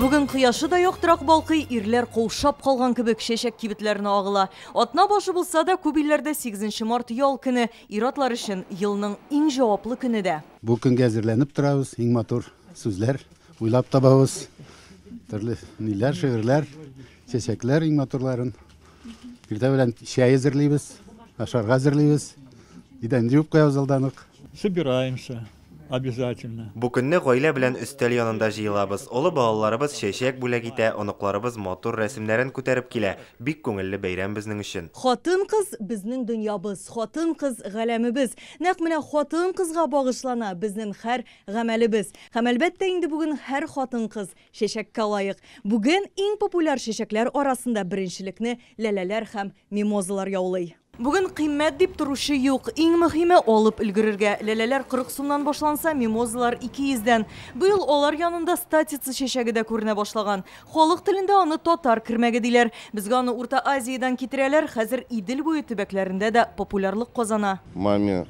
Бүген кояшы да яктырак балкый, ирләр каушап калган кебек чәчәк кибетләренә агыла. Атна башы булса да, күп илләрдә 8 март ял көне. Ир-атлар өчен елның иң җаваплы көне дә. Бу көнгә әзерләнеп торабыз, иң матур сүзләр уйлап табабыз. Төрле ниләр, шигырьләр, чәчәкләр иң матурларын. Иртә белән чәй әзерлибез, ашарга әзерлибез. Идән юып куябыз алдан ук. Собираемся обязательно. Бу көнне гаилә белән өстәл янында җыелабыз. Олы балаларыбыз чәчәк бүләк итә, оныкларыбыз матур рәсемнәрен күтәреп килә. Бик күңелле бәйрәм безнең өчен. Хатын-кыз безнең дөньябыз, хатын-кыз галәмебез. Нәкъ менә хатын-кызга багышлана безнең һәр гамәлебез. Һәм әлбәттә инде бүген һәр хатын-кыз чәчәккә лаек. Бүген иң популяр чәчәкләр арасында беренчелекне ләләләр һәм мимозалар яулый. Бүген кыйммәт дип торучы юк. Иң мөһиме алып өлгерергә. Ләләләр 40 сумнан башланса, мимозалар 200дән. Быел алар янында статица чәчәге дә күренә башлаган. Халык телендә аны татар кермәге диләр. Безгә аны Урта Азиядән китерәләр. Хәзер Идел буе төбәкләрендә дә популярлык казана. Маме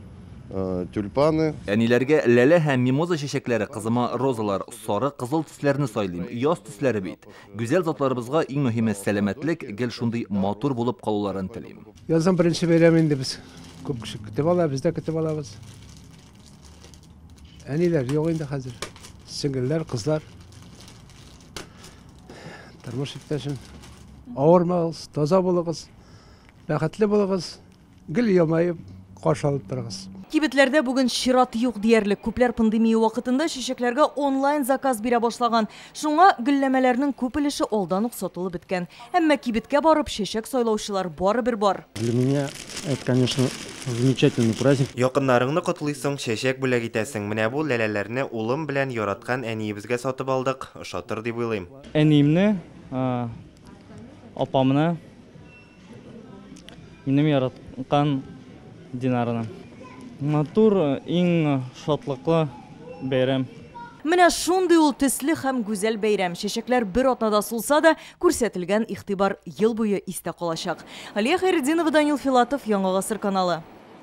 тюльпаны. Әниләргә ләлә һәм мимоза чәчәкләре, кызыма розалар, сары, кызыл төсләрне сайлыйм. Яз төсләре бит. Гүзәл затларыбызга иң мөһиме сәламәтлек, гел шундый матур булып калуларын телим. Язның беренче бәйрәме инде без күп кеше көтеп ала, без дә көтеп алабыз. Әниләр юк инде хәзер. Сеңелләр, кызлар. Тормыш иптәшем. Авырмагыз, таза булыгыз, бәхетле булыгыз, гел елмаеп каршы алып торыгыз. Кибетләрдә бүген чират юк диярлек. Күпләр пандемия вакытында чәчәкләргә онлайн заказ бирә башлаган. Шуңа гөлләмәләрнең күп өлеше алдан ук сатылып беткән. Әмма кибеткә барып чәчәк сайлаучылар барыбер бар. Для меня это, конечно, замечательный праздник. Якыннарыңны котлыйсың, чәчәк бүләк итәсең. Менә бу ләләләрне улым белән яраткан әниебезгә сатып алдык. Ошатыр дип уйлыйм. Әниемне, апамны, минем яраткан Динараны. Матур, иң шатлыклы бәйрәм. Менә шундый ул төсле һәм гүзәл бәйрәм. Чәчәкләр бер атнада сулса да, күрсәтелгән игътибар ел буе истә калачак. Алия Хайретдинова, Данил Филатов, Яңа Гасыр каналы.